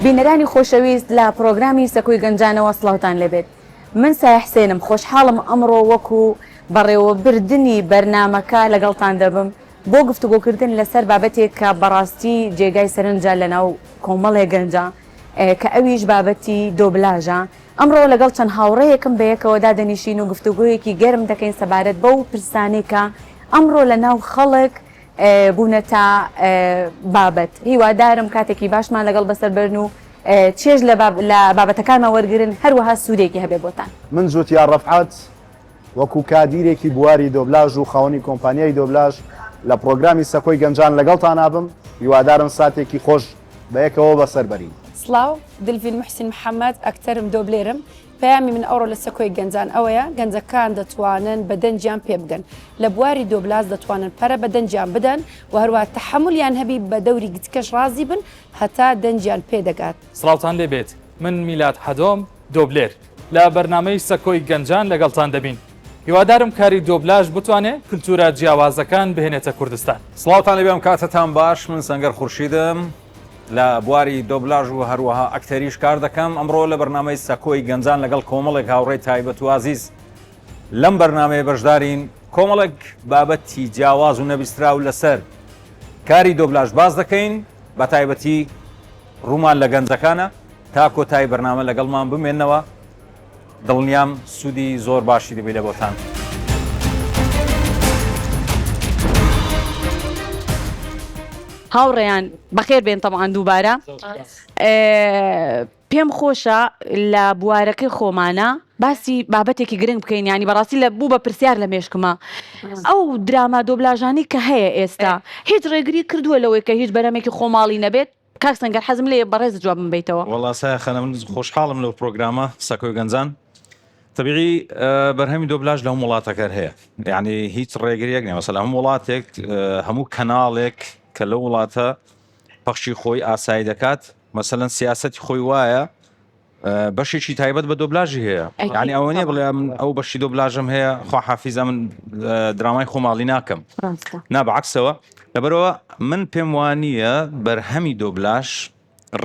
بینەرانی خۆشەویست لە پڕۆگرامی سەکۆی گەنجانەوە سڵاوتان لێبێت من سایە حسێنم خۆشحاڵم ئەمڕۆ وەکو بەڕێوەبردنی بەرنامەکە لەگەڵتان دەبم بۆ گفتوگۆکردن لەسەر بابەتێک کە بەڕاستی جێگای سەرنجە لەناو کۆمەڵێ گەنجا کە ئەویش بابەتی دۆبلاژە ئەمڕۆ لەگەڵ چەند هاوڕێیەکم بەیەکەوە دادەنیشین و گفتوگۆیەکی گەرم دەکەین سەبارەت بەو پرسانەی کە ئەمڕۆ لەناو خەڵک بوونەتە بابەت. هیوادارم کاتێکی باشمان لەگەڵ بەسەر بەرن و چێژ لە بابەتەکانمان وەرگرن، هەروەها سوودێکی هەبێت بۆتان. من جوتیار ڕەفعەت، وەکو کادیرێکی بواری دۆبلاژ و خاوەنی کۆمپانیای دۆبلاژ لە پڕۆگرامی سەکۆی گەنجان لەگەڵتانابم، هیوادارم ساتێکی خۆش بەیەکەوە بەسەر بەرین. سڵاو، دلڤین موحسین محەمەد، ئەکتەرم، دۆبلێرم، پەیامی من ئەوڕۆ لە سەکۆی گەنجان ئەوەیە، گەنجەکان دەتوانن بە دەنگیان پێ بگەن. لە بواری دۆبلاز دەتوانن پەرە بە دەنگیان بدەن و هەروەها تەحەمولیان هەبی بە دەوری گچکەش ڕازی بن هەتا دەنگیان پێ دەگات. سڵاوتان لێ بێت من میلاد حەدۆم دۆبلێر لە بەرنامەی سەکۆی گەنجان لەگەڵتان دەبین هیوادارم کاری دۆبلاژ بتوانێ کلتورە جیاوازەکان بهێنێتە کوردستان. سڵاوتان لێبێ ئەم کاتەتان باش من سەنگەر خورشیدم لە بواری دۆبلاژ و هەروەها ئەکتەریش کار دەکەم ئەمڕۆ لە بەرنامەی سەکۆی گەنجان لەگەڵ کۆمەڵێک هاوڕێی تایبەت و ئازیز لەم بەرنامەیە بەشدارین کۆمەڵێک بابەتی جیاواز و نەبیستراو لەسەر کاری دۆبلاژ باس دەکەین بە تایبەتی ڕوومان لە گەنجەکانە تا کۆتایی بەرنامە لەگەڵمان بمێنەوە دڵنیام سوودی زۆر باشی دەبێت لە بۆتان. هاوڕێیان بەخێر بێن تەبعەن دووبارە پێم خۆشە لە بوارەکەی خۆمانە باسی بابەتێکی گرنگ بکەین ینی بەڕاستی لە بوو بە پرسیار لە مێشکمە ئەو دراما دۆبلاژانی کە هەیە ئێستا هیچ ڕێگری کردووە لەوەی کە هیچ بەرەمێکی خۆماڵی نەبێت کاک سەنگەر حەزم لێیە بەڕێزت جوابم بەیتەوە. وەڵا سایە خانە من خۆشحاڵم لەو پرۆگرامە سەکۆی گەنجان تەبیعی بەرهەمی دۆبلاژ لە هەموو وڵاتەکەر هەیە یعنی هیچ ڕێگریەک نیە مەسەلەن هەموو وڵاتێک هەموو کەناڵێک کە لەو وڵاتە پەخشی خۆی ئاسایی دەکات مەسەلەن سیاسەتی خۆی وایە بەشێکی تایبەت بە دۆبلاژی هەیە یعنی ئەوە نیە بڵێ من ئەو بەشی دۆبلاژم هەیە خوا حافیزە من درامای خۆماڵی ناکەم نا بەعکسەوە لەبەرەوە من پێم وانییە بەرهەمی دۆبلاژ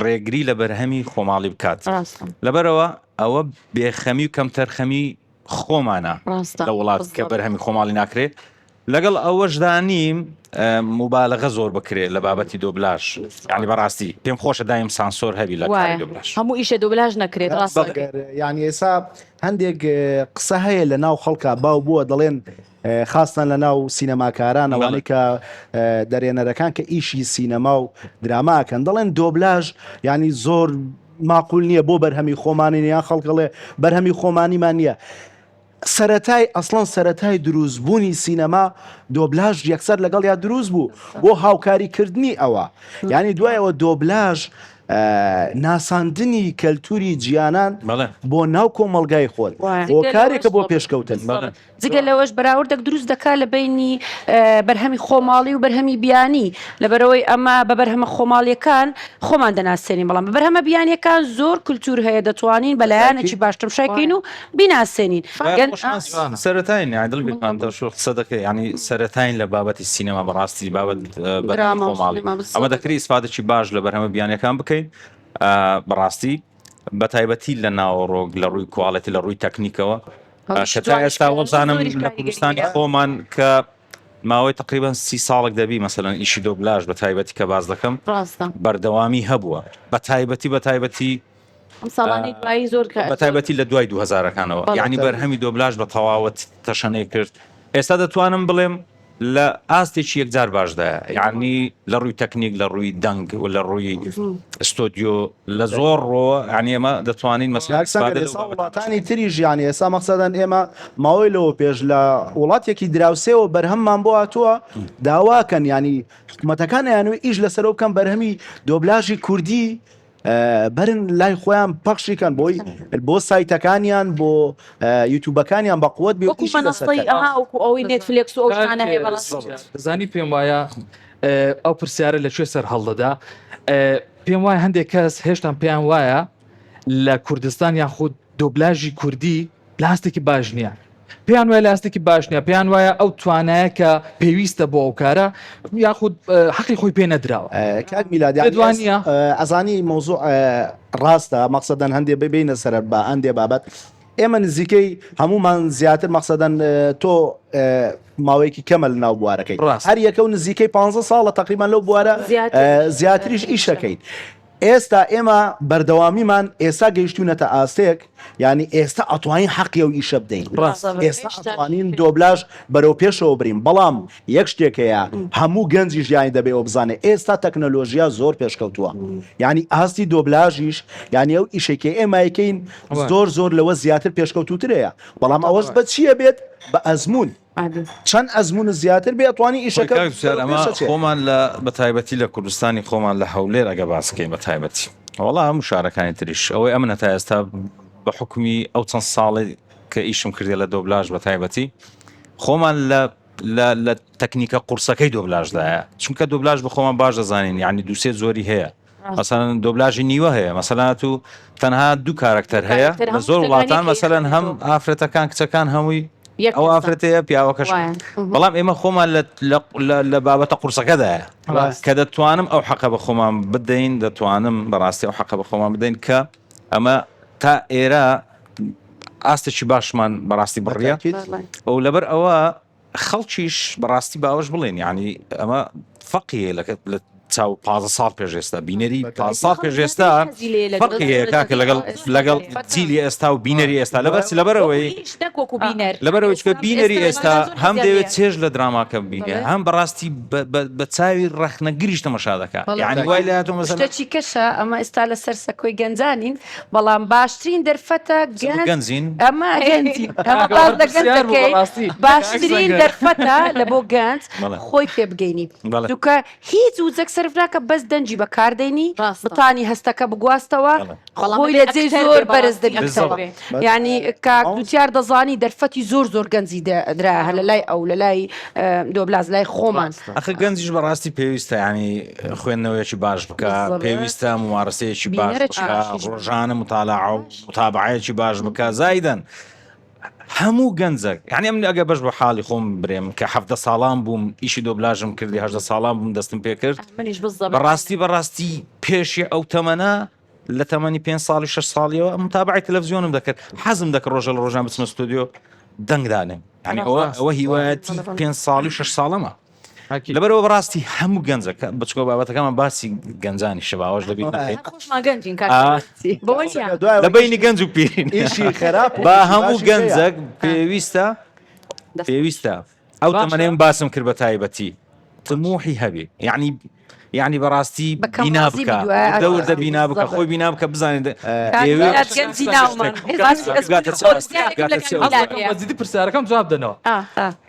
ڕێگری لە بەرهەمی خۆماڵی بکات لەبەرەوە ئەوە بێخەمی و کەمتەرخەمی خۆمانە لە وڵات کە بەرهەمی خۆماڵی ناکرێت لەگەڵ ئەوەشدا نیم موبالەغە زۆر بکرێ لە بابەتی دۆبلاژ یانی بەڕاستی پێم خۆشە دایم سانسۆر هەبی لە کاری دۆبلاژ. هەموو ئیشێ دۆبلاژ نەکرێت ڕاستە. یانی ئێسا هەندێک قسە هەیە لە ناو خەڵکا باو بووە دەڵێن خاستان لە ناو سینەماکاران ئەوانەی کە دەرێنەرەکان کە ئیشی سینەما و دراما ئەکەن دەڵێن دۆبلاژ یانی زۆر ماقول نییە بۆ بەرهەمی خۆمانی یان خەڵک ئەڵێ بەرهەمی خۆمانیمان نییە سەرەتای ئەسڵەن سەرەتای دروست بوونی سینەما دۆبلاژ یەکسەر لەگەڵیا دروست بوو بۆ هاوکاری کردنی ئەوە یانی دوایەوە دۆبلاژ ناساندنی کەلتوری جیانان بۆ ناو کۆمەڵگای خۆت هۆکارێکە بۆ پێشکەوتن. جگە لەوەش بەراوردێک دروست دەکات لە بەینی بەرهەمی خۆماڵی و بەرهەمی بیانی، لەبەرئەوەی ئەمە بە بەرهەمە خۆماڵیەکان خۆمان دەناسێنین، بەڵام بە بەرهەمە بیانیەکان زۆر کولتوور هەیە دەتوانین بە لایەنێکی باش تەمشای کەین و بیناسێنین. سەرەتاین یانی دڵ بیرمان دەشۆ قسە دەکەی یانی سەرەتاین لە بابەتی سینەما بەڕاستی بابەت بەرهەمی خۆماڵی ئەمە دەکرێت ئیسفادەکی باش لە بەرهەمە بیانیەکان بکەین بەڕاستی بەتایبەتی لە ناوەڕۆک لە ڕووی کواڵێتی لە ڕووی تەکنیکەوە کە تا ئێستا وەبزانم لە کوردستانی خۆمان کە ماوەی تقریبا سی ساڵێک دەبی مەسەلەن ئیشی دۆبلاژ بە تایبەتی کە باس دەکەم ڕاستە بەردەوامی هەبووە بە تایبەتی بە تایبەتی ئەم ساڵانەی دوایی زۆر کە بە تایبەتی لە دوای 2000ەکانەوە بەڵێ. یعنی بەرهەمی دۆبلاژ بە تەواوەت تەشەنەی کرد ئێستا دەتوانم بڵێم لە ئاستێکی یەکجار باشدایە یعنی لە ڕووی تەکنیک لە ڕووی دەنگ و لە ڕووی ستۆدیۆ لە زۆر ڕۆوە یعنی ئێمە دەتوانین مەسەلەن کاک سەنگەر ئیسفادە لەو ئێستا بابەتانە وڵاتانی تریش یانی ئێستا مەقسەدەن ئێمە ماوەی لەوە پێش لە وڵاتێکی دراوسێوە بەرهەممان بۆ هاتووە داواکەن یانی حکومەتەکان ئەیانەوێ ئیش لەسەرەوە بکەن بەرهەمی دۆبلاژی کوردی بەرن لای خۆیان پەخشی کەن بۆی بۆ سایتەکانیان بۆ یوتوبەکانیان بە قوت بێ وەکو مەنەسەی ئەها وەکو ئەوەی نێتفلێکس و ئەو شتانە هەیە بەڕاستی زانی پێم وایە ئەو پرسیارە لە کوێ سەر هەڵدەدا پێم وایە هەندێک کەس هێشتان پێیان وایە لە کوردستان یاخود دۆبلاژی کوردی لە ئاستێکی باش نییە. پێیان وایە لە ئاستێکی باش نییە پێیان وایە ئەو توانایە کە پێویستە بۆ ئەو کارە یاخود حەقی خۆی پێ نەدراوە. کاک میلاد پێت وا نییە؟ ئەزانی مەوزوع ڕاستە مەقسەدەن هەندێ ببینە سەر بە هەندێ بابەت ئێمە نزیکەی هەمومان زیاتر مەقسەدەن تۆ ماوەیەکی کەمە لە ناو بوارەکەی هەر یەکە و نزیکەی 15 ساڵە تقریبان لەو بوارە زیاتریش ئیشەکەین ئێستا ئێمە بەردەوامیمان ئێستا گەیشتوینەتە ئاستێک یانی ئێستا ئەتوانین حەقی ئەو ئیشە بدەین ئێستا ئەتوانین دۆبلاژ بەرەو پێشەوە برین بەڵام یەک شتێک هەیە هەموو گەنجیش یانی دەبێ ئەوە بزانێ ئێستا تەکنەلۆژیا زۆر پێشکەوتووە یانی ئاستی دۆبلاژیش یانی ئەو ئیشەی کە ئێمە ئەیکەین زۆر زۆر لەوە زیاتر پێشکەوتووترەیە بەڵام ئەوەش بە چییە بێت بە ئەزموون. چەند ئەزموونت زیاتر بێ ئەتوانی ئیشەکە کاک جوتیار ئەمە بەرەو پێش ئەچێ. خۆمان لە بە تایبەتی لە کوردستانی خۆمان لە هەولێر ئەگە باس کەین بە تایبەتی وەڵا هەموو شارەکانی تریش ئەوەی ئەمن هەتا ئێستا بە حوکمی ئەو چەند ساڵەی کە ئیشم کردیە لە دۆبلاژ بە تایبەتی خۆمان لە لە لە تەکنیکە قورسەکەی دۆبلاژدایە چونکە دۆبلاژ بە خۆمان باش دەزانین یعنی دووسێ جۆری هەیە مەسەلەن دۆبلاژی نیوە هەیە مەسەلەن تو تەنها دوو کارەکتەر هەیە لە زۆر وڵاتان مەسەلەن هەم ئافرەتەکان کچەکان هەمووی ئەو ئافرەتەیە پیاوەکەش بەڵام ئێمە خۆمان لە بابەتە قورسەکەدایە کە دەتوانم ئەو حەقە بە خۆمان بدەین دەتوانم بەڕاستی ئەو حەقە بە خۆمان بدەین کە ئەمە تا ئێرە ئاستێکی باشمان بەڕاستی بڕیە ئەو لەبەر ئەوە خەڵکیش بەڕاستی باوەش بڵێن یعنی ئەمە فەقی هەیە لە چاو 15 ساڵ پێش ئێستا بینەری 15 ساڵ پێش ئێستا فەرقی هەیە کاکە لەگەڵ لەگەڵ جیلی ئێستا و بینەری ئێستا لەبەر چ لەبەرەوەی لەبەرەوەی چکە بینەری ئێستا هەم دەوێت چێژ لە دراماکە بینێ هەم بەڕاستی بە چاوی ڕەخنەگریش تەمەشا دەکا یعنی وای لە هاتووە مەسەلەن شتێکی کەشە ئەمە ئێستا لەسەر سەکۆی گەنجانین بەڵام باشترین دەرفەتە گەنج گەنجین ئەمە گەنجین ئەمە باس لە گەنج دەکەی باشترین دەرفەتە لە بۆ گەنج خۆی پێ بگەینی دوکە هیچ وزەک سەرف ناکە بەس دەنجی بەکاردێنی بتانی هەستەکە بگواستەوە خۆی لە جێی زۆر بەرز دەبیتەوە یعنی کاک دوتیار دەزانی دەرفەتی زۆر زۆر گەنجی درا هەر لە لای ئەو لە لای دۆبلاز لای خۆمان ئەخە گەنجیش بەڕاستی پێویستە ینی خوێندنەوەیەکی باش بکە پێویستە ممارەسەیەکی باش بکە ڕۆژانە متالاعە و متابعەیەکی باش بکە زایدەن هەموو گەنجەک یعنی ئەمن ئەگە بەش بە حاڵی خۆم برێم کە حەفتە ساڵان بووم ئیشی دۆبلاژم کردی هەژدە ساڵان بووم دەستم پێ کرد بەڕاستی بەڕاستی پێشی ئەو تەمەنە لە تەمەنی پێ ساڵی شش ساڵیەوە متابعی تەلەڤزیۆنم دەکرد حەزم دەکرد ڕۆژە لە ڕۆژان بچمە ستۆدیۆ دەنگ دانێم یعنی ئەوە ئەوە هیوایەتی پێ ساڵی شش ساڵەمە لەبەرئەوە بەڕاستی هەموو گەنجەکە بچکۆ بابەتەکەمان باسی گەنجانی شەباوەش لەبیر نەکەین لە بینی گەنج و پیرین با هەموو گەنجەک پێویستە پێویستە ئەو تەمەنەی من باسم کرد بە تایبەتی تموحی هەبێ یعنی یعنی بەڕاستی بینا بکە دەوردە بینا بکە خۆی بینا بکە بزانێت پرسیارەکەم جواب دەنەوە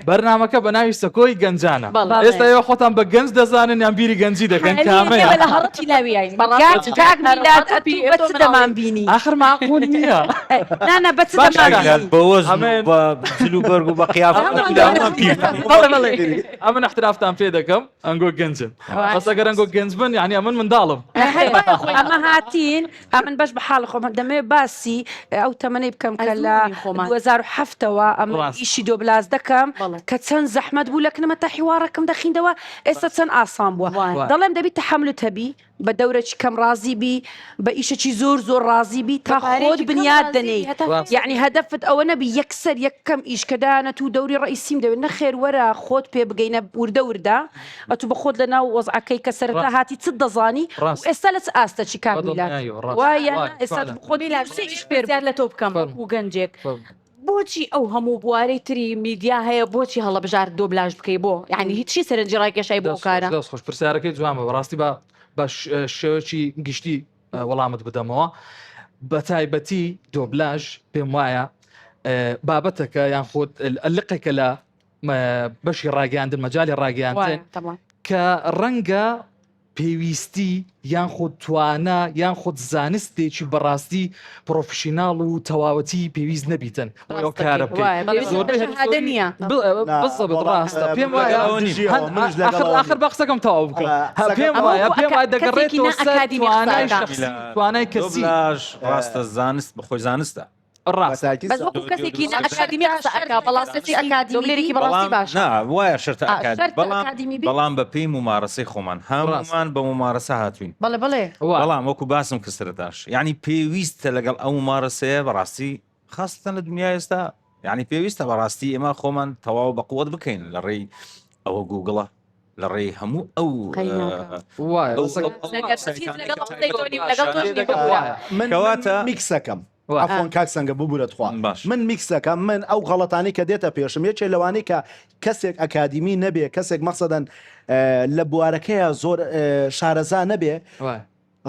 بەرنامەکە بە ناوی سەکۆی گەنجانە. بەڵێ. ئێستا ئێوە خۆتان بە گەنج دەزانن یان بیری گەنجی دەکەن حالیەن کامەیە؟ ئێمە لە هەڕەتی لاویاین بەڕاستی کاک کاک میلاد هەڕەتی ئەتوو بە ئێ تۆ چ مناڵی دەمان بینی؟ ئاخر مەعقول نییە. نا نا بە چ باشە دەمان کاک بینی؟ بە وەزن و ئەمن بە جل و بەرگ و بە قیافە هەموومان ئەتوو لە هەمووان پیر تری. بەڵێ بەڵێ. ئەمن احترافتان پێ دەکەم ئەنگۆ گەنجن بەس ئەگەر ئەنگۆ گەنج بن یانی ئەمن منداڵم. نەخێر ئەمە هاتین ئەمن بەش بە حاڵی خۆم دەمەوێت باسی ئەو تەمەنەی بکەم کە لە ئەزموونی خۆمان. 2007 ەوە ئەمن ڕاست. ئیشی دۆبلاز دەکەم بەڵێ. کە چەند زەحمەت بوو لە کنمە تا حیواڕەکم دەخیندەوە ئێستا چەند ئاسان بووە وایە. دەڵێم دەبی تەحەملت هەبی بە دەورەکی کەم ڕازی بی بە ئیشەکی زۆر زۆر ڕازی بی بە تا خۆت پارەیەکی کەم بنیات ڕازی بی دەنێی هەتا ڕاست. فێر یەعنی هەدەفت ئەوە نەبی یەکسەر یەکەم ئیش کە دانەتوو دەوری ڕەئیسیم دەوێت نەخێر وەرە خۆت پێ بگەینە وردە وردە ئەتوو بە خۆت لە ناو وەزعەکەی کە سەرەتا ڕاست. هاتی چت دەزانی و ڕاست. ئێستا لە چ ئاستەکی کاک بە میلاد دڵنیاییەوە ڕاست. وایە یان وایە نا ئێستا فعلا. بە خۆت میلاد سێ من ئیش فێر پرسیار بووی لە تۆ بکەم فەرموو. وەکوو گەنجێک فەرموو. بۆچی ئەو هەموو بوارەی تری میدیا هەیە بۆچی هەڵەبژارد دۆبلاژ بکەی بۆ یانی هیچ چی سەرنجی ڕاکێشای بۆ ئەو دەست خۆش کارە؟ دەست خۆش پرسیارەکەی جوان بوو بەڕاستی بە بە شێوەکی گشتی وەڵامت بدەمەوە بە تایبەتی دۆبلاژ پێم وایە بابەتەکە یان خۆت لقێکە لە بەشی ڕاگەیاندن مەجای ڕاگەیاندن کە ڕەنگە پێویستی یان خود توانا یان خود زانستێکی بەڕاستی professional و تەواوەتی پێویست نەبیتن بۆ کارە بکەیت ڕاستە پێم وایە آخر بە قسەکەم تەواو بکەم پێم وایە پێم وایە دەگەڕێتەوە سەر توانای شخصی توانای کەسی ڕاستە زانست بەخۆی زانستە. ڕاست. بەتاکی بەس وەکو کەسێکی نا ئەکادیمی قسە ئەکا بەڵام کەسی ئەکادیمی دۆبلێرێکی بەڕاستی بەڵام باشە. نا وایە شەرتە ئا ئەکادیمی شەرتە بەڵام ئەکادیمی بی بەڵام بە پێی مومارەسەی خۆمان ڕاست. هەموومان بە مومارەسە هاتووین بەڵێ بەڵێ. وایە. بەڵام وەکو باسم کرد سەرەتاش یانی پێویستە لەگەڵ ئەو مومارەسەیە بەڕاستی خاستەن لە دنیای ئێستا یانی پێویستە بەڕاستی ئێمە خۆمان تەواو بە قوت بکەین لە ڕێی ئەوە گوگڵە لە ڕێی هەموو ئەو قەیناکە. وایە. ئەو ڕاستە. ئەو ئەو لەگەڵ چیت سایتانەی لەگەڵ کە قسەی تایبەتە تۆ نیم لەگەڵ تۆش نیم ببورە. وایە. من من کەواتە میکسەکەم وایە. عەفوەن کاک سەنگە ببورە تخوا باش. من میکسەکەم من ئەو غەڵەتانەی کە دێتە پێشم یەکێ لەوانەی کە کەسێک ئەکادیمی نەبێ کەسێک مەقسەدەن لە بوارەکەیا زۆر شارەزا نەبێ وایە.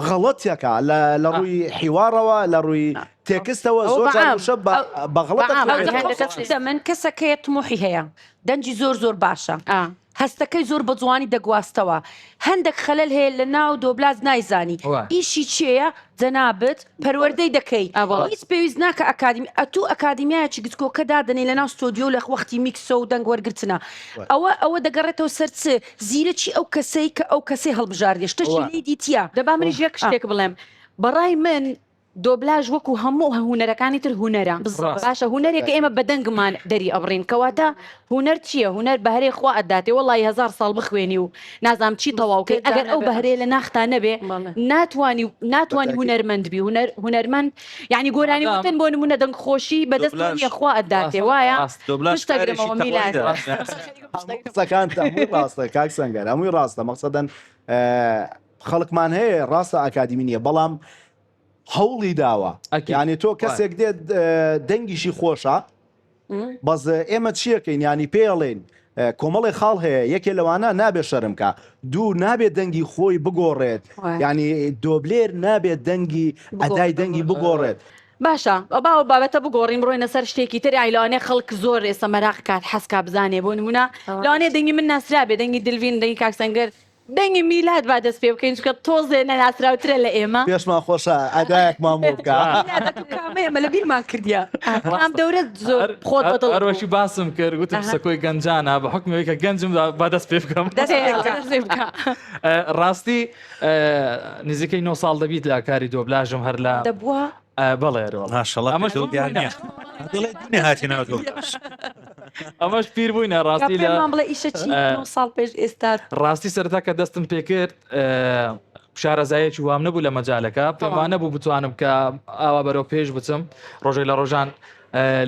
غەڵەتەکە لە لە ڕووی حیواڕەوە لە ڕووی تێکستەوە ئەوە زۆر جار بەعام. وشە بە بە غەڵەت بەعام. ئەخوێنرێتەوە. هەندێک کەس من کەسەکەیە تموحی هەیە دەنگی زۆر زۆر باشە ئا. هەستەکەی زۆر بە جوانی دەگواستەوە هەندێک خەلەل هەیە لە ناو دۆبلاز نایزانی وایە. ئیشی چێیە جەنابت پەروەردەی دەکەی ئا بەڵێ. هیچ پێویست ناکە ئەکادیمی ئەتوو ئەکادیمیایەکی گچکۆکە دادەنێی لە ناو ستۆدیۆ لە وەختی میکسە و دەنگ وەرگرتنە ئەوە ئەوە دەگەڕێتەوە سەر چ زیرەکی ئەو کەسەی کە ئەو کەسەی هەڵبژاردیە شتەکی وایە. لێی دیتیە. دە با منیش یەک شتێک بڵێم بەڕای من دۆبلاژ وەکو هەموو هونەرەکانی تر هونەرە ڕاست. باشە هونەرێکە ئێمە بە دەنگمان دەری ئەبڕین کەواتە هونەر چییە هونەر بەهرەی خوا ئەداتێ وەڵی هەزار ساڵ بخوێنی و نازانم چی تەواو کەی ئەگەر ئەو بەهرەیە لە ناختا نەبێ بەڵێ. ناتوانی ناتوانی بەتاکید. هونەرمەند بی هونەر هونەرمەند یعنی گۆرانی مادام- وتن بۆ نمونە دەنگ خۆشی بەدەست دۆبلاژ. نیە خوا ئەداتێ وایە ڕاست. دۆبلاژ پشت ئەگرمەوە کارێکی میلاد. تەقلیدە. هەموو قسەکانت هەمووی ڕاستە کاک سەنگەر هەمووی ڕاستە مەقسەدەن خەڵکمان هەیە ڕاستە ئەکادیمی نییە بەڵام هەوڵی داوە ئەکید. یعنی تۆ کەسێک دێت دەنگیشی خۆشە بەس ئێمە چیەکەین ینی پێڵێن کۆمەڵی خاڵ هەیە یەکێ لەوانە نابێ شەرمکە دوو نابێت دەنگی خۆی بگۆڕێت ینی دۆبلێر نابێت دەنگی ئەدای دەنگی بگۆڕێت. باشە با ئەو بابەتە بگۆڕین بڕۆینە سەر شتێکی تر یانی لەوانەیە خەڵک زۆر ئێستا مەراق کات حەز کا بزانێ بۆ نمونە لەوانەیە دەنگی من ناسرابێ دەنگی دلڤین دەنگی کاک سەنگەر دەنگی میلاد با دەست پێ بکەین چونکە تۆزێ نەناسراوترە لە ئێمە. پێشمان خۆشە ئەدایەکمان بۆ بکا. میلاد ئەتوو کامەیە مە لە بیرمان کردیە. کام دەورەت زۆر خۆت بە دڵ هەر وەکی باسم کرد وتم سەکۆی گەنجانە بە حوکمی ئەوەی کە گەنجم با دەست پێ بکەم. دەست پێ بکە دەست پێ بکە. ڕاستی نزیکەی 9 ساڵ دەبیت لە کاری دۆبلاژم هەر لە دەبووە بەڵێ ئەرێ ماشەڵا ئەمەش دڵ دیار نییە دڵێ دوێنێ هاتی ناو دۆبلاژ. ئەمەش پیر بووینە ڕاستی لە پێمان بڵێ ئیشە چی نۆ ساڵ پێش ئێستا ڕاستی سەرەتا کە دەستم پێکرد شارەزایەکی وام نەبوو لە مەجالەکە پێم وا نەبوو بتوانم کە ئاوا بەرەو پێش بچم ڕۆژێک لە ڕۆژان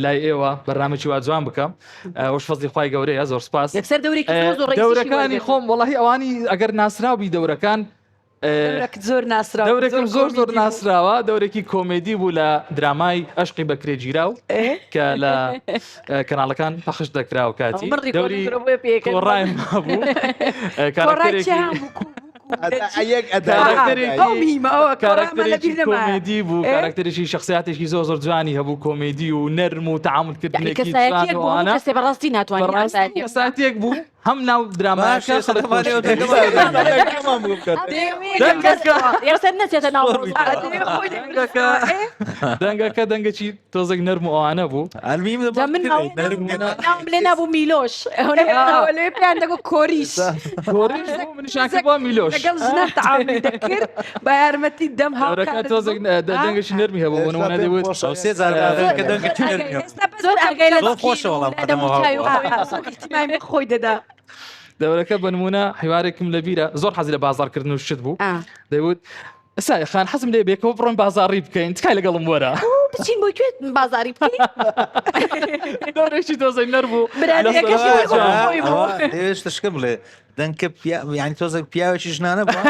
لای ئێوە بەرنامەکی وا جوان بکەم ئەوش فەزلی خوای گەورەیە زۆر سپاس یەکسەر دەورێکی زۆر زۆر ڕئیسیشی دەورەکانی وەرگرت. خۆم وەڵاهی ئەوانی ئەگەر ناسراو بی دەورەکان دەورەکت زۆر ناسراو دەورێکم زۆر زۆر کۆمیدی بوو. ناسراوە دەورێکی کۆمێدی بوو لە درامای ئەشقی بەکرێ گیراو کە لە کەناڵەکان پەخش دەکرا و کاتی من ڕیکۆردم دەوری کردووە بۆیە پێکەنیم. کۆڕایم مابوو کۆڕای کارەکتەرێکی چیان بوو کو بوو کو ئەدا یەک ئەدا کارەکتەرێکی- ئەو مهمە ئەوە کۆڕامان لە کارەکتەرێکی بیر نەمایە. کۆمێدی بوو ئێ؟ کارەکتەرێکی شخصیاتێکی زۆر زۆر جوانی هەبوو کۆمێدی و نەرم و تعامل یعنی کردنێکی کەسایەتیەک جوان و بوو هەموو ئەوانە. کەسێ بەڕاستی ناتوانێت بەڕاستی کەسایەتیەک کەسایەتیەک بوو هەم ناو دراماکە باشە، خەڵک سەرەتا خۆشی دەنگەکەمان دەویست. دەنگەکەمان بۆ بکات. دەنگەکە یەکسەر نەچێتە ناو دەیەوێت خۆی دەنگەکە دەنگەکە دەنگەکی تۆزێک نەرم و ئەوانە بوو ئەلمیم جا من ناوم ناوم لێ نابوو میلۆش ئەوە لەوێ پێیان دەگوت کۆریش کۆریش بوو منیشان کرد بۆ میلۆش لەگەڵ ژنان تەعامولی دەکرد بە یارمەتی دەم دەورەکە هاوکارت تۆزێک بوو. دەنگێکی نەرمی هەبوو بۆ نموونە دەیوت ئەو سێ جار دەنگەکە دەنگێکی نەرمی هەبوو. ئێستا بەس زۆر ئاگای لە زۆر خۆشە وەڵام لە دەم و ئەدەمەوە چاوی هاوڕێ. خۆی. زۆر ئیهتیمامی بە خۆی دەدا. دەورەکە بە نموونە حیوارێکم لەبیرە زۆر حەزی لە بازاڕکردن و شت بوو ئا. دەیوت سایە خان حەزم لێ بێکەوە بڕۆین بازاڕی بکەین تکای لەگەڵم وەرە بچین بۆ کوێ بازاری بکەین دەورێکی تۆزێک نەر بوو برادەرەکەشی وەک خۆی بوو. دەیەوێت شتەشکە بڵێ دەنکە پیا یانی تۆزێک پیاوێکی ژنانە بوو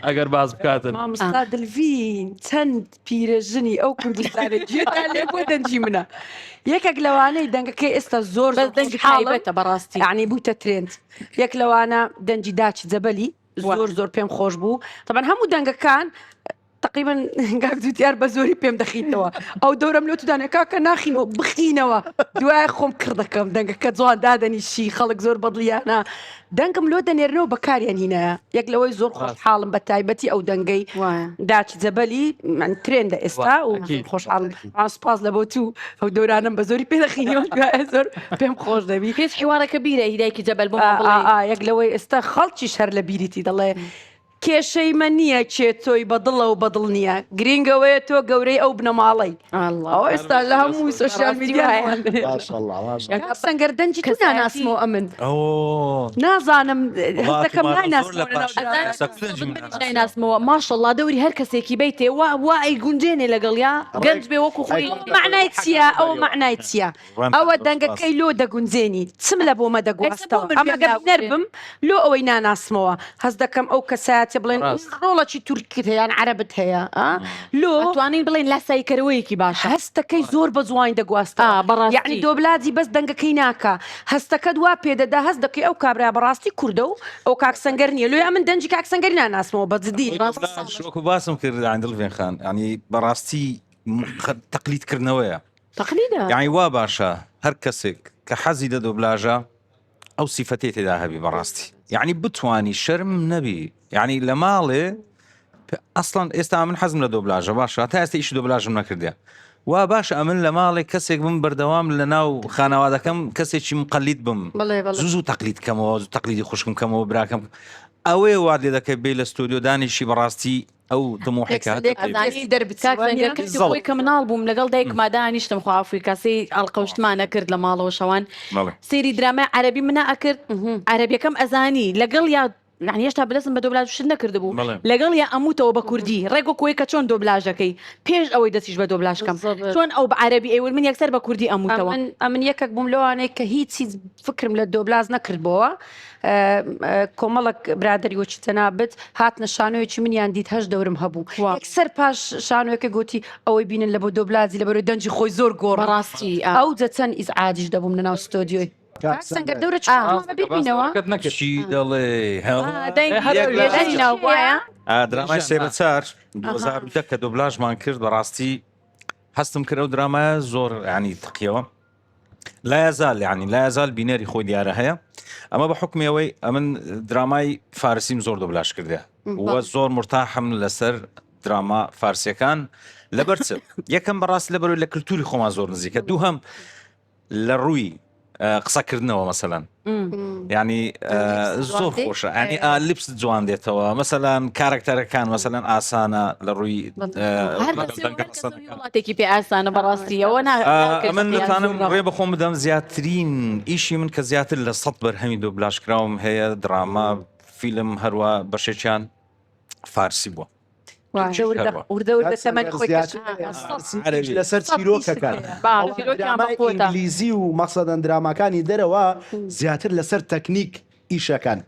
ئەگەر باز بکاتن مامۆستا دلڤین چەند پیرەژنی ئەو کوردستانە گوێتان لێ بووە دەنگی منە یەکێک لەوانەی دەنگەکەی ئێستا زۆر بەس زۆر دەنگی خۆشحاڵم تایبەتە بەڕاستی یعنی بوویتە ترێند یەک لەوانە دەنگی داچی جەبەلی زۆر زۆر پێم خۆش بوو تەبعەن هەموو دەنگەکان تقریبا کاک جوتیار بە زۆری پێم دەخینەوە ئەو دەورەم لۆ تودانە کاکە ناخینەوە بخینەوە دوای خۆم کڕ دەکەم دەنگەکە جوان دادەنیشی خەڵک زۆر بەدڵیانە دەنگم لۆ دەنێرنەوە بەکاریان هینایە یەک لەوەی زۆر خۆشحاڵم بە تایبەتی ئەو دەنگەی داچ جەبەلی من ترێندە ئێستا و خۆشحاڵم سپاس لە بۆ تو ئەو دەورانم بە زۆری پێ دەخینەوە زۆر پێم خۆش دەبی هیچ حیوارەکە بیرە هیدایکی جەبەل بۆ یەک لەوەی ئێستا خەڵکی شەر لە بیریتی دەڵێ کێشەی مە نییە کێ تۆی بە دڵە و بە دڵ نییە گرینگ ئەوەیە تۆ گەورەی ئەو بنەماڵەی ئەوە ئێستا لە هەموو سۆشیال میدیا کاک سەنگەر دەنگی تو ناناسمەوە ئەمن نازانم هەستەکەم نایناسمەوە ماشەڵڵا دەوری هەر کەسێکی بیتێ وا وا ئەی گونجێنێ لەگەڵ یا گەنج بێ وەکو خۆی معنای چییە ئەوە معنای چییە ئەوە دەنگەکەی لۆ دەگونجێنی چم لە بۆمە دەگواستەوە ئەمە گەر بینەر بم لۆ ئەوەی ناناسمەوە هەست دەکەم ئەو کەسایەتیە بڵێن ڕۆڵەکی تورکت هەیە یان عەرەبت هەیە لۆ ئەتوانین بڵێین لاساییکەرەوەیەکی باشە. هەستەکەی زۆر بە جوانی دەگواستەوە بەڕاستی. یەعنی دۆبلاجی بەس دەنگەکەی ناکا هەستەکەت وا پێدەدا هەست دەکەی ئەو کابرا بەڕاستی کوردە و ئەو کاک سەنگەر نییە لۆیە ئەمن دەنگی کاک سەنگەری ناناسمەوە بە جدی. وەکو باسم کرد یانی دڵڤین خان یانی بەڕاستی تەقلید کردنەوەیە. تەقلیدە. یانی وا باشە هەر کەسێک کە حەزی لە دۆبلاژە ئەو سیفەتەی تێدا هەبی بەڕاستی یعنی بتانی شەرم نەبی یعنی لە ماڵێ ئەسڵەن ئێستا من حەزم لە دۆبلاژە باشە تا ئێستا ئیشی دۆبلاژم نەکردە وا باش ئەمن لە ماڵێک کەسێک بم بەردەوام لە ناو خانەوادەکەم کەسێکی مقلید بم زوو زوو تەقلید کەمەوە زوو تەقلیدی خوشکم کەمەوە براکەم ئەوەیە وات لێ دەکەی بێ لە ستۆدیۆ دانیشی بەڕاستی ئەو تموحی کە هەتە پێی ئەزانی دەربچی وانیە؟ کاتی خۆی کە مناڵ بووم لەگەڵ دایکما دانیشتم خوا عەفوی کا سەیری ئەڵقەوشتمان ئەکرد لە ماڵەوە شەوان سەیری درامای عەرەبی منا ئەکرد عەرەبیەکەم ئەزانی لەگەڵ یا یعنی هێشتا بلەسم بە دۆبلاژ شت نەکردبوو لەگەڵ یا ئەموتەوە بە کوردی ڕێک وەکو ئەوەی کە چۆن دۆبلاژەکەی پێش ئەوەی دەستیش بە دۆبلاژ کەم چۆن ئەو بە عەرەبی ئەیوت من یەکسەر بە کوردی ئەموتەوە. ئەمن یەکەک بووم لەوانەی کە هیچ هیچ فکرم لە دۆبلاز نەکردبۆوە کۆمەڵک برادەری وەکی جەنابت هاتنە شانۆیەکی منیان دیت هەش دەورم هەبوو یەکسەر پاش شانۆیەکە گوتی ئەوەی بینن لە بۆ دۆبلازی لە بەرەوەی دەنگی خۆی زۆر گۆڕ بەڕاستی ئەو جە چەند ئیزعاجیش دەبووم لەناو ستۆدیۆی کاک سەنگەر دەورە چ بیر بینەوە چی دەڵێ دەنگی ناو وایە درامای سێ بە چار 2010 کە دۆبلاژمان کرد بەڕاستی هەستم کرد ئەو درامایە زۆر ینی تقیەوە لا يزال یعنی لا يزال بینەری خۆی دیارە هەیە ئەمە بە حکمی ئەوەی ئەمن درامای فارسیم زۆر دۆبلاش کردێ وە زۆر مرتاحم لەسەر دراما فارسیەکان لەبەر چ یەکەم بەڕاست لەبەرەوەی لە کللتوری خۆمان زۆر نزیکە دووهەم لە ڕووی قسەکردنەوە مەسەلەن ینی زۆر خۆشە ینی لپس جوان دێتەوە مەسەلەن کارکتەرەکان مەسەلەن ئاسانە لە ڕووی وڵاتێکی پێ ئاسانە بەڕاستیەوە من دەتوانم ڕێ بەخۆم بدەم زیاترین ئیشی من کە زیاتر لە سە بەرهەمی دۆبلاشکراوم هەیە دراما فیلم هەروە بەشێکیان فارسی بووە لەسەر چیرۆکەکان ئینگلیزی و مەقسەدەن دراماکانی دەرەوە زیاتر لەسەر تەکنیک ئیشەکان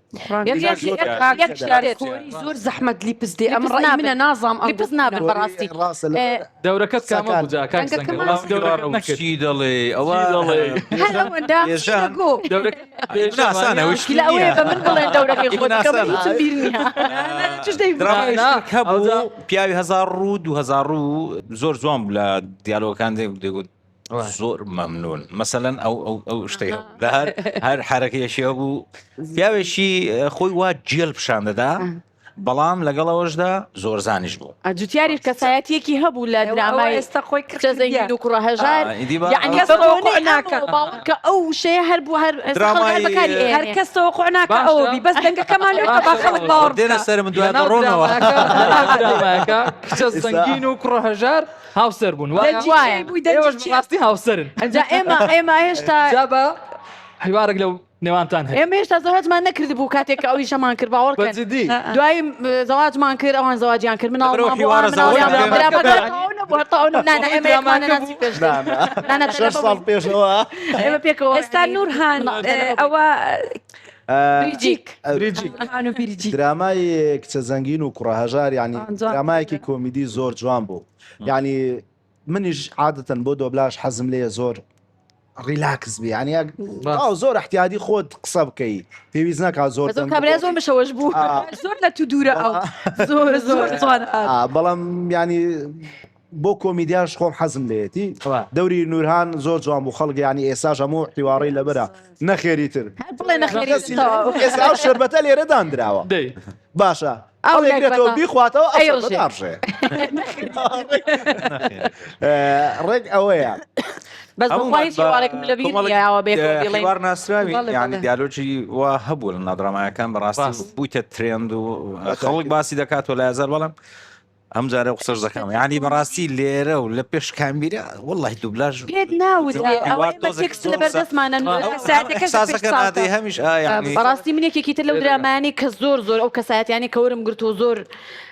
زۆر زەحمەت لیپس دێ ئەم ڕای منە نازام ئەم لیپس نابن بەڕاستی دەورەکەت کامە بوو جا کاک سەنگەر چی دەڵێ ئەوە هەر ئەوەندە ئاسانە ئەوەیە بە من بڵێن دەورەکەی خۆت کە من هیچم بیر نییە هەبوو پیاوی هزار ڕوو 2000 ڕوو زۆر جوان بوو لە دیالۆگەکان دەگوت زۆر مەمنون مەسەلەن ئەو ئەو ئەو شتەی هەبوو لە هەر هەر حرەکەیەکی هەبوو پیاوێکی خۆی وا جێل پیشان دەدا بەڵام لەگەڵ ئەوەشدا زۆرزانیش بوو. جوتیاریش کەسایەتیەکی هەبوو لە درامای ئێستا خۆی کچە زەنگین و کوڕە هەژار ئا، ئیدی با یەعنی کەس بە تەوەقوع بۆنەی ناکا. ئەمەوە باوەڕ کە ئەو وشەیە هەر بوو هەر ئێستا خەڵک هەر درامای بەکاری هەر ئەهێنێ. کەس تەوەقوع ناکا باشە. ئەوە بی بەس دەنگەکەمان لێ بکە با خەڵک باوەڕ دێنە بکا. سەرم دوای لەناو دەڕۆنەوە. دراماکە لەناو دراماکە کچە زەنگین و کوڕە هەژار هاوسەر بوون وایە؟ دەنگی کێ بووی دەنگی ئێوەش کێ؟ بەڕاستی هاوسەرن ئەنجا ئێمە ئێمە هێشتا جا بە حیوارێک لەو نێوانتان هەیە. ئێمە هێشتا زەواجمان نەکردبوو کاتێک کە ئەو ئیشەمان کرد باوەڕ بە کەن جدی؟ دوای زەواجمان کرد ئەوان زەواجیان کرد لەبەرئەوە مناڵمان بوو حیوارە ئەوان مناڵیان زەواج بوو کرد. برا بەگەر تەواو نەبوو هەر تەواو نەبوو نا نا بەهۆی ئێمە یەکمان دراماکە نەناسی بوو؟ پێشتر نا نا شەش ساڵ پێشەوە ئێمە پێکەوە ئێستا نورهان ئەوە بریجیک بریجیک نورهان و بیرجیک درامای کچە زەنگین و کوڕە هەژار یعنی جوان. درامایەکی کۆمیدی زۆر جوان بوو یعنی منیش عادەتەن بۆ دۆبلاژ حەزم لێیە زۆر. relax بی یعنی ئاو زۆر احتیادی خۆت قسە بکەی پێویست ناکات زۆر زۆر کابرا زۆر مشەوەش بوو زۆر لە تو دوورە ئەو زۆر زۆر جوان بەڵام ینی بۆ کۆمیدیاش خۆم حەزم لێتی دەوری نورهان زۆر جوان بوو خەڵک ینی ئێساش هەموو حیواڕی لەبەرە نەخێری تر ئێستا شربەتە لێرە دانراوە باشە ئەو ئەڵێگرێتەوە بیخواتەوە ئەی ئەو ڕژێ. داڕژێ ڕێک ئەوەیە بەس بەخوا هیچ حیوارێکم لەبیر نییە ئەوە بێکەوە بیڵێین. حیوار ناسراوی بەڵێ، یعنی بەڵێ. دیالۆگی وا هەبوو لە نادرامایەکان بەڕاستی ڕاست. بوویتە ترێند و خەڵک باسی دەکات و لە هەزار بەڵام ئەم جارە قسەش دەکەم یعنی بەڕاستی لێرە و لە پێش کامیرا وەڵی دوبلاژ پێت ناوترێ ئەوە حیوار ئێمە تۆزێک تێکست زۆر لەبەر سە- دەستمانە ئەو کەسایەتیەکەش لە پێش ئیحساسەکە چاوتە. نادەی هەمیش ئا یعنی بەڕاستی من یەکێکی تر لەو درامایانەی کە زۆر زۆر ئەو کەسایەتیانەی کە وەرم گرت و زۆر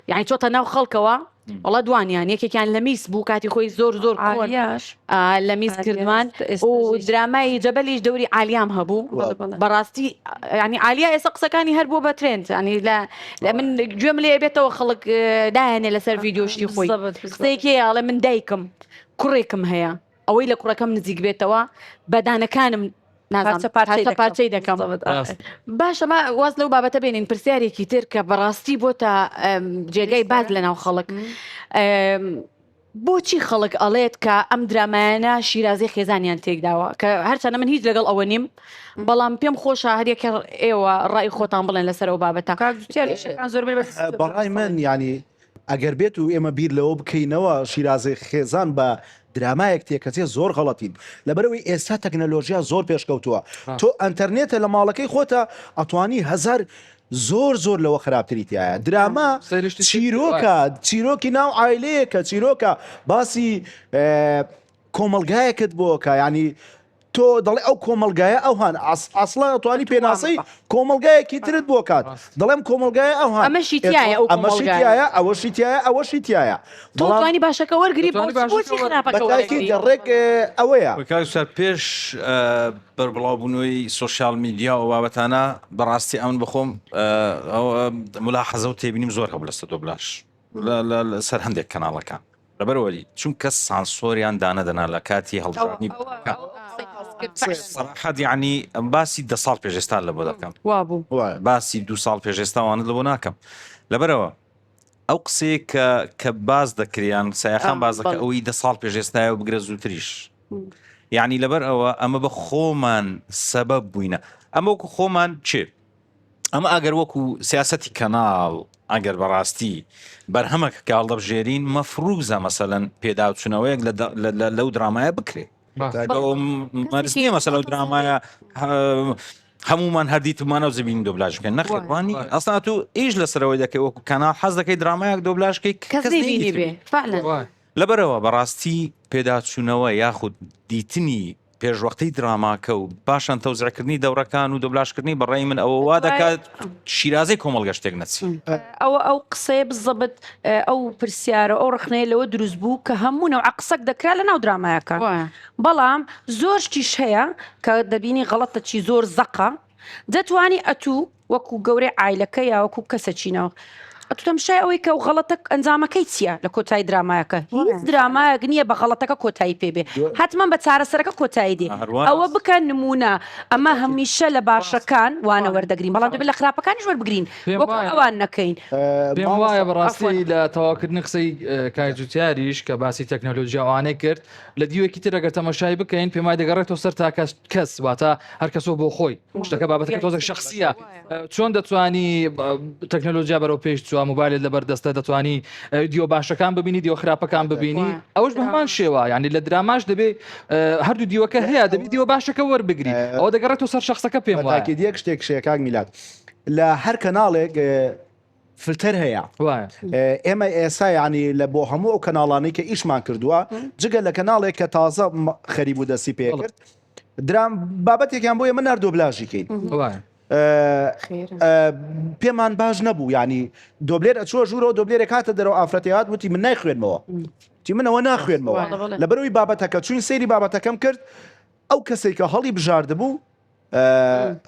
یعنی چۆتە ناو خەڵکەوە وەڵا دوانیان یەکێکیان لە میس بوو کاتی خۆی زۆر زۆر کۆن عالیاش آ، لە میس عالیاش کردمان ئێستا و ژیش. درامای جەبەلیش دەوری عالیام هەبوو بەڵێ، بەڵێ. بەڕاستی ینی عالیا ئێستا قسەکانی هەر بووە بە ترێند ینی لە لە من گوێم لێ بێتەوە خەڵک دایەنێ لەسەر ڤیدیۆ شتی خۆی بالضبط، بالضبط. قسەیەکی هەیە ئەڵێ من دایکم کوڕێکم هەیە ئەوەی لە کوڕەکەم نزیک بێتەوە بەدانەکانم نازانم پارچە پارچەی پارچە دەکەم. پارچەی دەکەم بالضبط، آه. ڕاست. باشە ما واز لەو بابەتە بێنین پرسیارێکی تر کە بەڕاستی بۆتە ئەم، جێگای باس لە ناو خەڵک ئەم، بۆچی خەڵک ئەڵێت کە ئەم درامایانە شیرازەی خێزانیان تێکداوە کە هەرچەندە من هیچ لەگەڵ ئەوە نیم بەڵام پێم خۆشە هەریەکە ئێوە ڕای خۆتان بڵێن لەسەر ئەو بابەتە. کاک جوتیار ئیشەکان زۆربەی بەس بەڕای من یانی ئەگەر بێت و ئێمە بیر لەوە بکەینەوە شیرازەی خێزان بە درامایەک تێکەچێ زۆر غەڵەتین لەبەرئەوەی ئێستا تەکنەلۆژیا زۆر پێشکەوتووە تۆ ئەنتەرنێتە لە ماڵەکەی خۆتە ئەتوانی هەزار زۆر زۆر لەوە خراپتری تایە دراما چیرۆکە چیرۆکی ناو عایلەیەکە چیرۆکە باسی کۆمەلگایەکت بۆکە ینی تۆ دەڵێ ئەو کۆمەلگایە ئەوهان ئەسڵا توانی پێناسەی کۆمەلگایەکی ترت بۆ کات دەڵێم کۆمەلگای ئەوهان ئەمەشی تایە ئەو ئەمەشی تایە ئەوەشی تایە ئەوەشی تایە تۆ توانی باشەکە وەرگری بۆچی خراپەکە وەرگری ڕێک ئەوەیە پێش بەربڵاوبوونەوەی سۆشیال میدیا و بابەتانە بەڕاستی ئەمن بەخۆم ملاحەزە و تێبینیم زۆر هەبوو لەسەر دۆبلاژ لەسەر هەندێک کەناڵەکان لەبەرەوەی چونکە سانسۆریان دانەدەنا لە کاتی هەڵبژاردنی سەراحەت یعنی باسی دە ساڵ پێش ئێستا لە بۆ دەکەم وابوو باسی دو ساڵ پێش ئێستا وانە لە بۆ ناکەم لەبەرەوە ئەو قسەیە کە کە باز دەکریان سایخان باز دەکە ئەوەی دە ساڵ پێش ئێستایە و بگرە زووتریش یعنی لەبەر ئەوە ئەمە بە خۆمان سەبەب بووینە ئەمە وەکو خۆمان چێ ئەمە ئەگەر وەکو سیاستی کەناڵ ئەگەر بەڕاستی بەرهەمەکە کە هەڵدەبژێرین مەفروزە مەسەلەن پێداچوونەوەیەک لەو درامایە بکرێت مەرج نییە مەسەلە ئەو درامایە هەمومان هەردیتمانە و زبین دۆبلاژ بکەن نەخێوانی ئەستا تو ئیش لەسەرەوەی دەکەی وەکو کەناڵ حەز دەکەی درامایەک دۆبلاژکەی کەس نەیبینی بێ فعلا لەبەرەوە بەڕاستی پێداچوونەوە یاخود دیتنی پێشوەختەی دراماکە و پاشان تەوزیعکردنی دەورەکان و دۆبلاژکردنی بەڕای من ئەوە وا دەکات شیرازەی کۆمەڵگە شتێک نەچی. ئەوە ئەو قسەیە بزەبت ئەو پرسیارە ئەو ڕەخنەیە لەوە دروست بوو کە هەموو نەوعە قسەک دەکرا لە ناو درامایەکان بەڵام زۆر شتیش هەیە کە دەبینی غەڵەتە چی زۆر زەقە دەتوانی ئەتوو وەکو گەورەی عایلەکە یا وەکو کەسەکی ناو ئەتو تەمشای ئەوەی کە غەڵەتە ئەنجامەکەی چییە لە کۆتایی درامایەکە هیچ درامایەک نییە بە غەڵەتەکە کۆتایی پێ بێ حتمما بە چارەسەرەکە کۆتایی دێ ئەوە بکە نمونە ئەمە هەمیشە لە باشەکان وانە وەردەگرین بەڵام دەبێت لە خراپەکانیش وەربگرین وەکو ئەوان نەکەین. پێم وایە بەڕاستی لە تەواوکردنی قسەی کاک جوتیاریش کە باسی تەکنەلۆژیا ئەوانەی کرد لە دیوێکی تر ئەگەر تەمەشای بکەین پێم وایە دەگەڕێتەوە سەر تاکە کەس واتە هەر کەسەوە بۆ خۆی شتەکە بابەتەکە تۆزێک شخصیە چۆن دەتوانی تەکنەلۆژیا بەرەو پێش چوە موبایلت لەبەر دەستە دەتوانی دیۆ باشەکان ببینی دیۆ خراپەکان ببینی ئەوش بە هەمان شێوە یعنی لە دراماش دەبێ هەردوو دیوەکە هەیە دەبی دیوە باشەکە وەربگری ئەوە دەگەڕێتەوە سەر شخصەکە پێم وایە تاکید یەک شتێک شەیە کاک میلاد لە هەر کەناڵێک فلتەر هەیە ئێمە ئێستا یعنی لە بۆ هەموو ئەو کەناڵانەی کە ئیشمان کردووە جگە لە کەناڵێک کە تازە خەریب و دەستی پێکرد درام بابەتێکیان بۆ ئێمە نار دۆبلاژی کەین پێمان باش نەبوو ینی دۆبلێر ئەچوە ژوورەوە دۆبلێرێک هاتە دەرەوە ئافرەتی هات وتی من نایخوێنمەوە تی منەوە ناخوێنمەوە لەبەرەوەی بابەتەکە چوین سەیری بابەتەکەم کرد ئەو کەسێک کە هەڵی بژاردبوو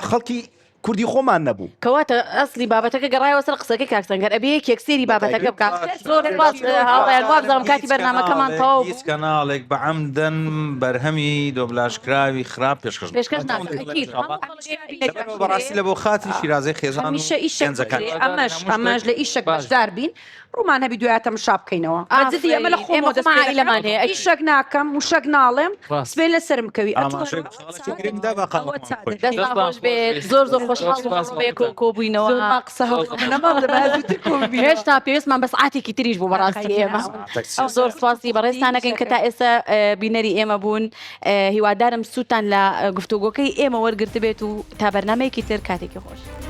خەڵکی. کوردی خۆمان نەبوو. کەواتە ئەسلی بابەتەکە گەڕایەوە سەر قسەکەی کاک سەنگەر ئەبێ یەکێک سەیری بابەتەکە بکات زۆر سوپاس هاوڕێیان وابزانم کاتی بەرنامەکەمان تەواو هیچ کەناڵێک بە عەمدەن بەرهەمی دۆبلاژکراوی خراپ پێشکەش پێشکەش ناکات ئەکید بەڕاستی لە بۆ خاتری شیرازەی خێزان و هەمیشە ئیشەک گەنجەکان ئەمەش ئەمەش لە ئیشەک بەشدار بین ڕوومان هەبی دوایە تەمشا بکەینەوە بە جدی ئەمە لە خۆمەوە دەست پێ ئێمە دەکەم ئیشەک ناکەم وشەک ناڵێم سبەی لەسەرم بکەوی ئاماژەی بە خاڵێکی گرنگ دا با ئەوە قاڵەکەمان چا بخۆین. دەکەین. دەستان خۆش بێت زۆر زۆر خۆشحاڵ بووم ئەمڕۆ بەیەکەوە کۆبووینەوە. زۆرمان قسە هەبوو نەمام دەبایە زووتر کۆ ببینەوە. هێشتا پێویستمان بە سعاتێکی تریش بوو بەڕاستی ئێمە. زۆر سوپاسی بەڕێزتان ئەکەین کە تا ئێستا بینەری ئێمە بوون. هیوادارم سوودتان لە گفتوگۆکەی ئێمە وەرگرتبێت و تا بەرنامەیەکی تر کاتێکی خۆش.